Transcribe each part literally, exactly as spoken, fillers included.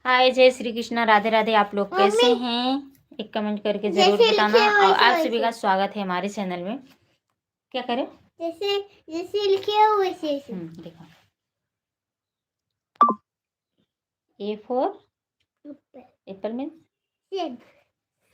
हाय, जय श्री कृष्णा, राधे राधे। आप लोग कैसे हैं? एक comment करके जरूर बताना। और आप सभी का स्वागत है हमारे channel में। क्या करे? जैसे, जैसे लिखे हो वैसे, वैसे। हम्म, देखो। A for apple means सेब।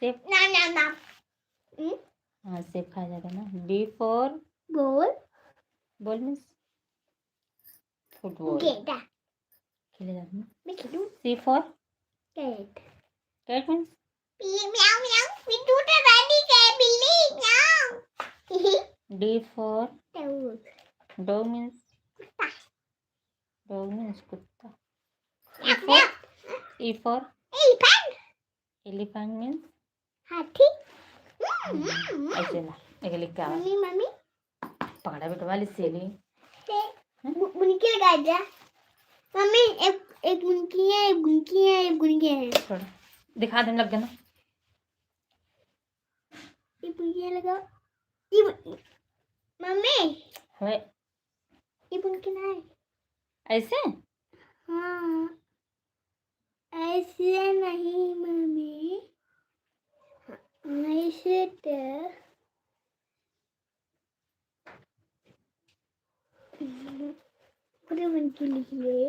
सेब। ना, ना, ना। हम्म? हाँ, सेब खाया जाता है ना। B for ball। Ball means football। गेंदा। खेले जाते हैं। मैं खेलूं। C for cat। Cat means? म्याऊ, म्याऊ। मैं दूध वाली cat, बिल्ली, म्याऊ। D for dog। Dog means? कुत्ता। Dog means कुत्ता। E for? E for? Elephant। Elephant means? हाथी। हम्म, हम्म, हम्म। ऐसे ना, एक लिख के आवा। मम्मी, मम्मी। पकड़ा बेटवा, वाली सेली। ते हम्म? बु-, बुनकी लगा जा। मम्मी, एक, एक बुनकी है, एक बुनकी है, एक बुनकी है। छोड़। दिखा दे, लग गया ना। ये बुनकी लगा। ये बु-, मम्मी। हमें ये बुनकी ना है। ऐसे? हाँ। ऐसे नहीं मम्मी, ऐसे तो पूरे बुनकी लिख ले,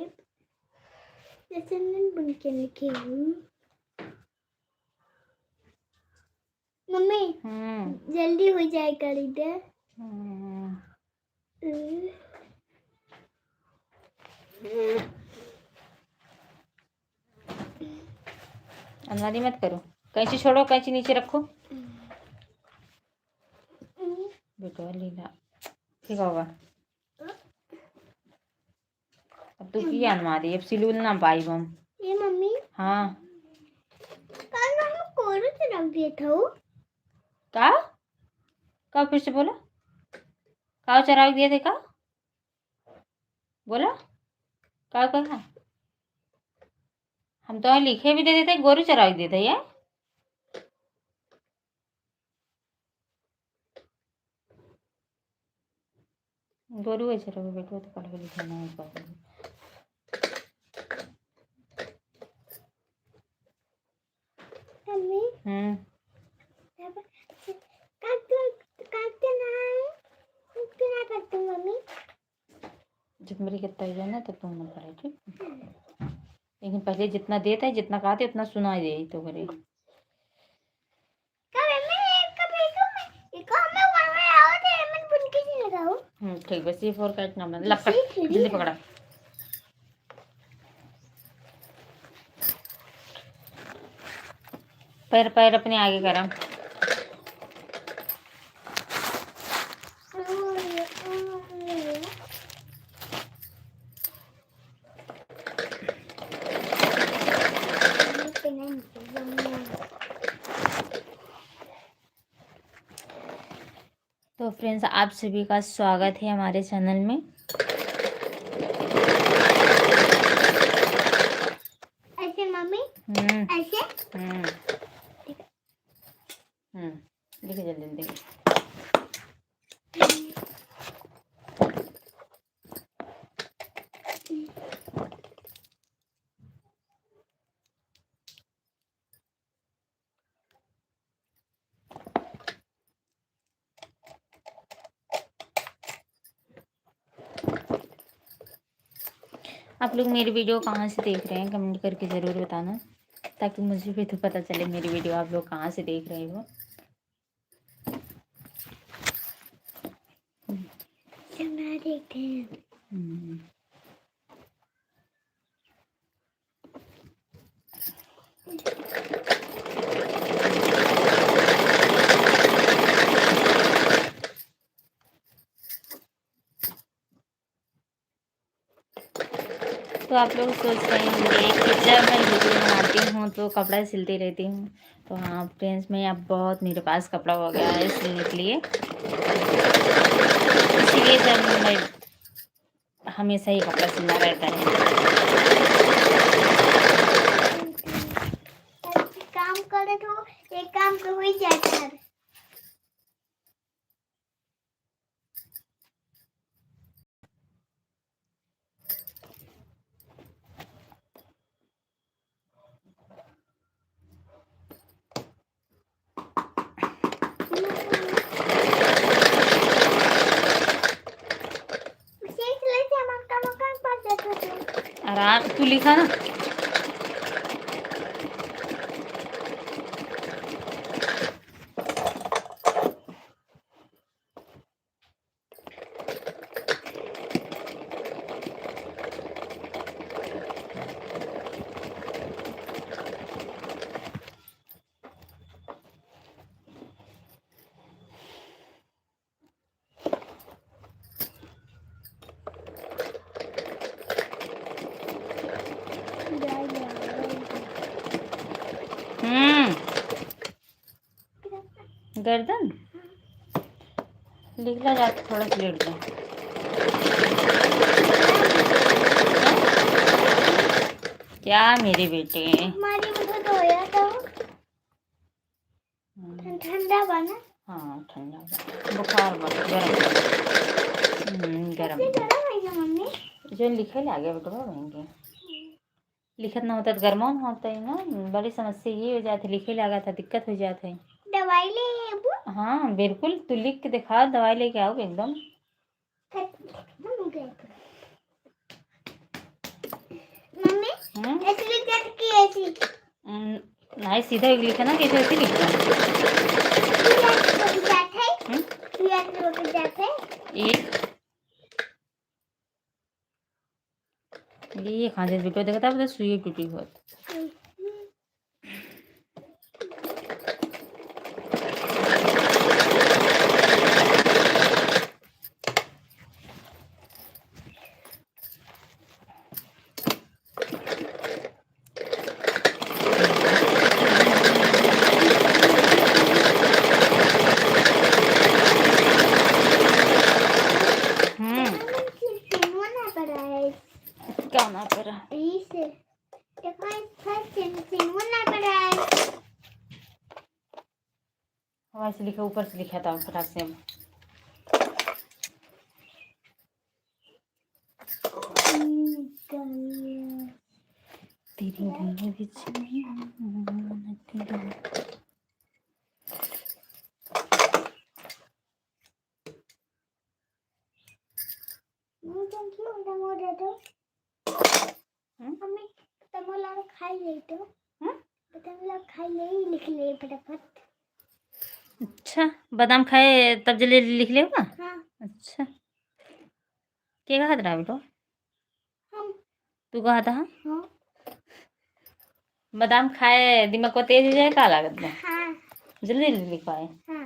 जैसे मैं बुनकी लिखे हूँ। मम्मी, हम्म। जल्दी हो जाए करी दे। हम्म। अलमारी मत करो, कैंची छोड़ो, कैंची नीचे रखो। बेटवा लीला, ठीक होगा। अब तू की अलमारी, अब सिलुल ना पाई हम। ए मम्मी। हाँ। कल हम कोरू से रख दिए थे। का? का फिर से बोला? का चराग दिए थे का? बोला? का कहा? हम तो लिखे भी दे देते, गोरू चराग देते यार। गोरू ऐसे रहो बेटवा, तो पढ़ाई लिखाई नहीं कर रही। मम्मी। हम्म। काट दो, काट देना है। काट देना, काट दो, मम्मी। जब मेरी कितना ही जाना, तब तुम मत पढ़े, ठीक? लेकिन पहले जितना देता है, जितना कहते, उतना सुनाई दे तो करे। कब मैं, कब मैं, कब मैं, ये कब मैं वहाँ आओ थे, मैं बुन के नहीं लगाओ। हम्म, ठीक, बस ये फोर का एक नंबर। लपट, सीख ली। जल्दी पकड़ा। पैर, पैर अपने आगे करा। तो friends, आप सभी का स्वागत है हमारे channel में। ऐसे मम्मी, हम्म। ऐसे? हम्म। ठीक है। हम्म, देखो जल्दी, जल्दी। आप लोग मेरी video कहाँ से देख रहे हैं, comment करके ज़रूर बताना, ताकि मुझे भी तो पता चले मेरी video आप लोग कहाँ से देख रहे हो। सुना देते हैं। हम्म। तो आप लोग सोच रहे होंगे कि जब मैं video बनाती हूँ तो कपड़ा सिलती रहती हूँ। तो हाँ friends, मैं अब बहुत, मेरे पास कपड़ा हो गया है सिलने के लिए, इसीलिए जब मैं हमेशा ही कपड़ा सिलना रहता है। काम करे तो एक काम तो हो ही जाता है। तू लिखा ना। हम्म। गर्दन? लिखला जात, थोड़ा सा लेट जा। क्या मेरे बेटे? हमारी मुझे धोया था। हम्म। ठं-, ठंडा बा ना? हाँ, ठंडा बा। बुखार बा, गरम बा। हम्म, गरम कैसे बा। गरम है ये, मम्मी? जो लिखे लागे बेटवा बहन के। लिखत ना होता तो गरमा ना होता है ना। बड़ी समस्या ये हो जात है, लिखे लागत है, दिक्कत हो जात है। दवाई ले लेबू? हाँ, बिल्कुल, तू लिख के दिखा, दवाई लेके आओ एकदम। मम्मी, हम्म? ऐसे लिख दे कि ऐसे। हम्म, नहीं, सीधा लिखा ना, कैसे ऐसे लिखा? ये ऐसे लिख जाते हैं। हम्म? ये ऐसे लिख जाते हैं। ये, ये कहाँ से video देखा था, बता, सुई टूटी हुआ। हम्म। हम्म। क्या ना पड़ा? यही से। देखो, इस पर चिन-, चिन वो ना पड़ा है। हवा से लिखा, ऊपर से लिखा था फटाक से। तेरी गलियां बिछी हुई हैं, तेरी मम्मी, तुम क्यों उल्टा मुंह दे दो? हम्म? मम्मी, तुम लोग खाई ले तो। हम्म? तुम लोग खाई ले ही लिख ले फटाफट। अच्छा, बादाम खाए तब जल्दी लिख ले बा? हाँ। अच्छा। के कहत रहा बेटो? हम। तू कहत हा? हाँ। बादाम खाए दिमाग को तेज हो जाए, का लागत बा? हाँ। जल्दी जल्दी लिखवाए। हाँ।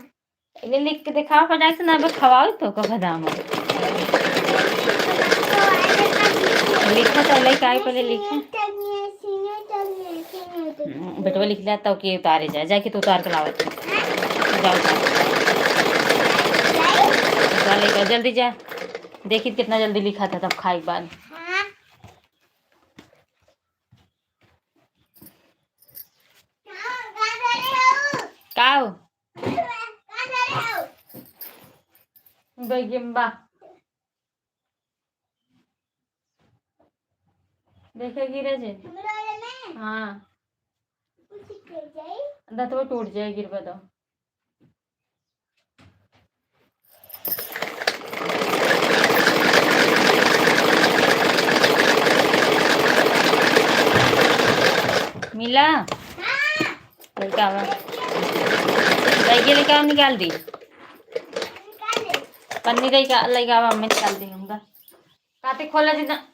इन्हें लिख के दिखाओ फटाक से, ना बे खवाओ तो का बादाम हो। लिखा तो लइका है, पहले लिखा। हम्म, बेटवा लिख लिया तो के उतारे जाए, जाके तो उतार के लावत है। जाओ, जाओ। जा लइका, जल्दी जा। देखी कितना जल्दी लिखा था तब खाए के बाद। हाँ। का हो? बैगिम बा। देखे गिरे जे। हमरा वाला में? हाँ। कुछ गिर जाई? दतवा टूट जाए, गिरबा तो। मिला? हाँ। लइका आवा। लइके लइका निकाल दी। निकाल दे। पन्नी लइका, लइका आवा, मैं निकाल दी हमका। काते खोला जी ना।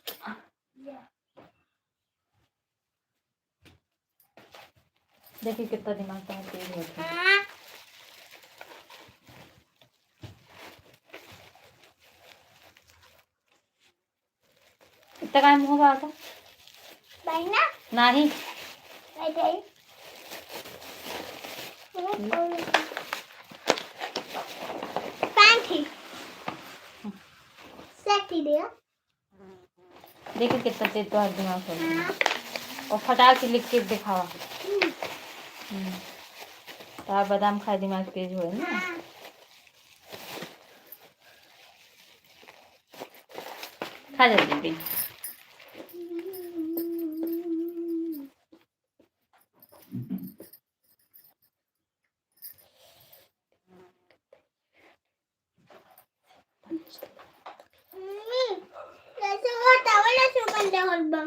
देखिए कितना दिमाग का तेज होता है। हाँ। इतना काय मुंह बात है? बहिना? नाही। काय जाई? हम्म। पैंट ही। सेट ही दिया। देखिए कितना तेज तोहार दिमाग हो। हाँ। और फटाक से लिख के दिखावा। हम्म। हम्म। तोहार बादाम खाए दिमाग तेज होए ना। हाँ। खा जा जल्दी। मम्मी, कैसे वो towel ऐसे बंधा होल बा?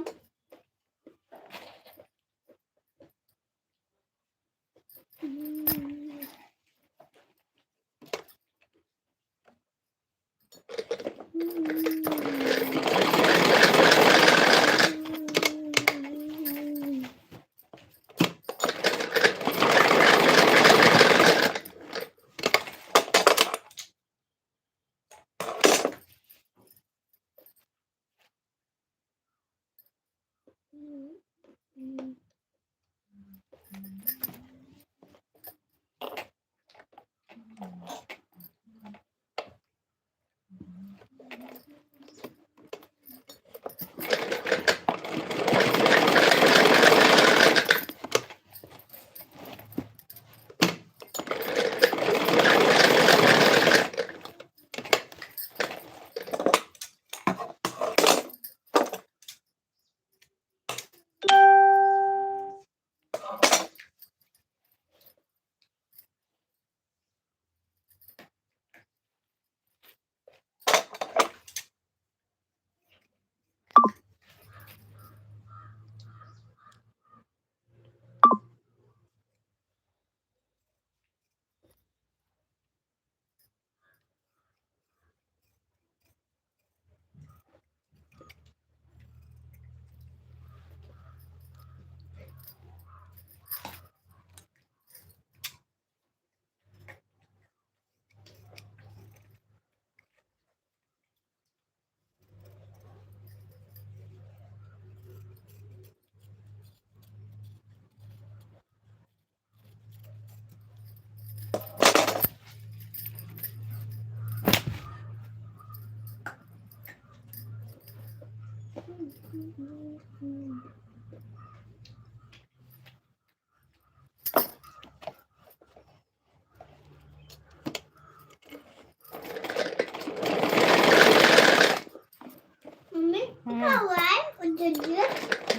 मम्मी, हम्म। क्या हुआ है? उज्जर जी?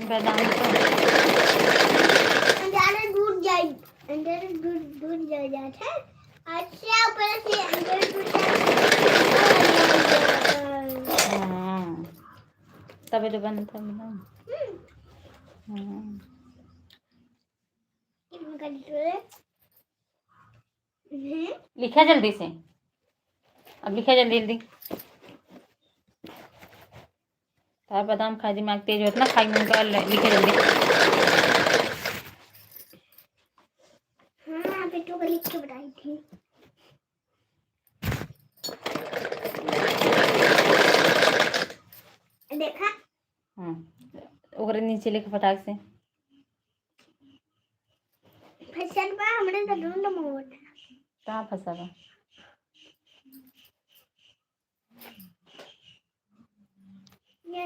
बादाम का। अंदर दूध जाए, अंदर दूध, दूध जल जाता है। अच्छा, ऊपर से अंदर दूध जाए। हाँ। तबे तो बनता है ना। हम्म। हाँ। हम्म। लिखा जल्दी से, अब लिखा जल्दी जल्दी। तार बादाम खाए दिमाग तेज होत ना, खाए मन कर ले, लिखा जल्दी। हाँ, बेटू को लिख के बताई थी। देखा? हाँ, ओकरे नीचे लिख फटाक से। फसल बा हमरे तो ढूंढ मोट। कहाँ फसल बा? ये।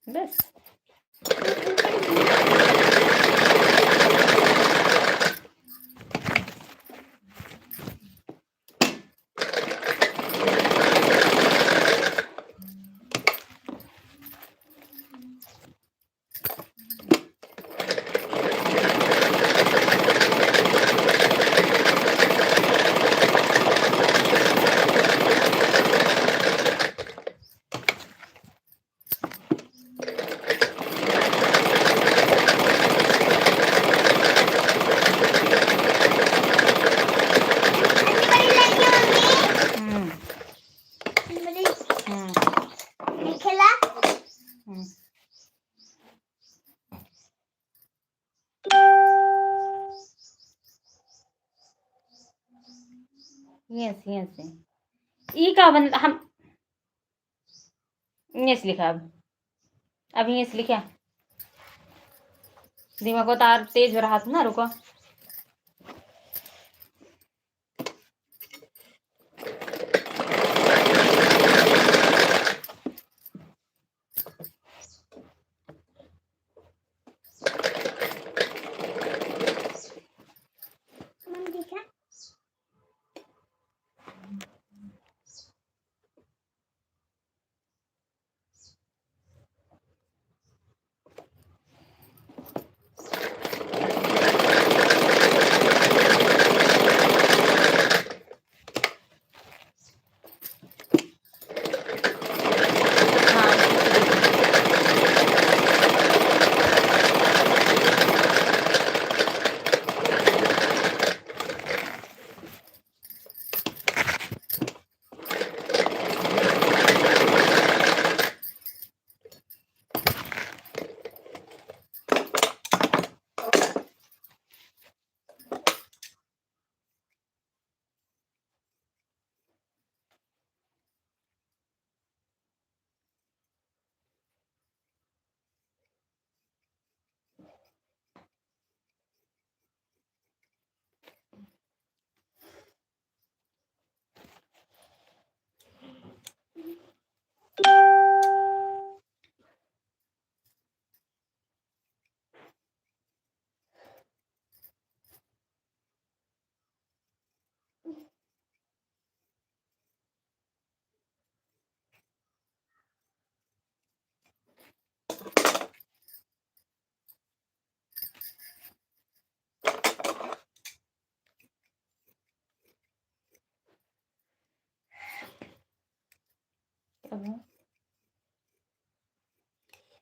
बस। हम्म। हम्म। Yes, yes, yes। ई का बन, हम, yes लिखा अब। अब yes लिखा। दिमाग को तार तेज हो रहा था ना, रुको।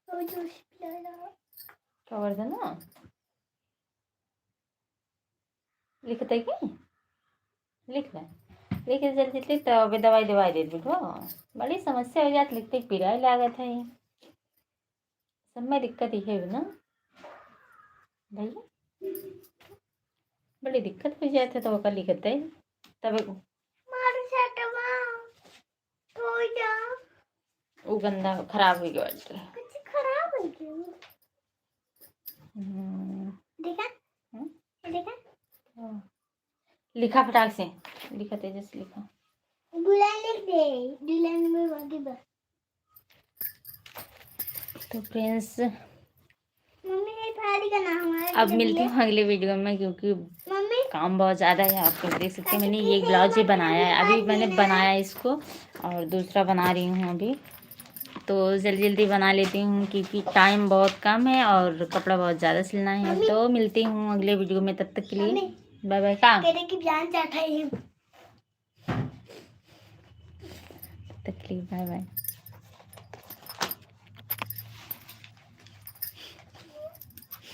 वो जूस पिला। कवर देना। लिखते कि? लिख ले। लिख ले जल्दी, जल्दी, तो अबे दवाई दवाई दे बेटवा। बड़ी समस्या हो जात, लिखते पिराए लागत है। सब में दिक्कत ये है ना भैया, बड़ी दिक्कत हो जात है तो ओका लिखते तब। मार छटवा। तो जा। वो गंदा खराब हो गया बाटे। कुछ खराब हो गया। हम्म। देखा? हम्म? देखा? हाँ। लिखा फटाक से, लिखा तेजस लिखा। दो लाइन लिख दे, दो लाइन में बाकी बस। तो फ्रेंड्स, मम्मी, ये थाली का नाम है, अब जब मिलती ये हूँ अगले वीडियो में, क्योंकि मम्मी, काम बहुत ज़्यादा है। आप लोग देख सकते हैं, मैंने ये ब्लाउज ही बनाया है, अभी मैंने बनाया है इसको और दूसरा बना रही हूँ अभी। तो जल्दी जल्दी बना लेती हूँ, क्योंकि टाइम बहुत कम है और कपड़ा बहुत ज़्यादा सिलना है। मम्मी। तो मिलती हूँ अगले वीडियो में, तब तक के लिए मम्मी। बाय बाय। का? कह रहे कि जान जाता है ये। तब तक के लिए बाय बाय।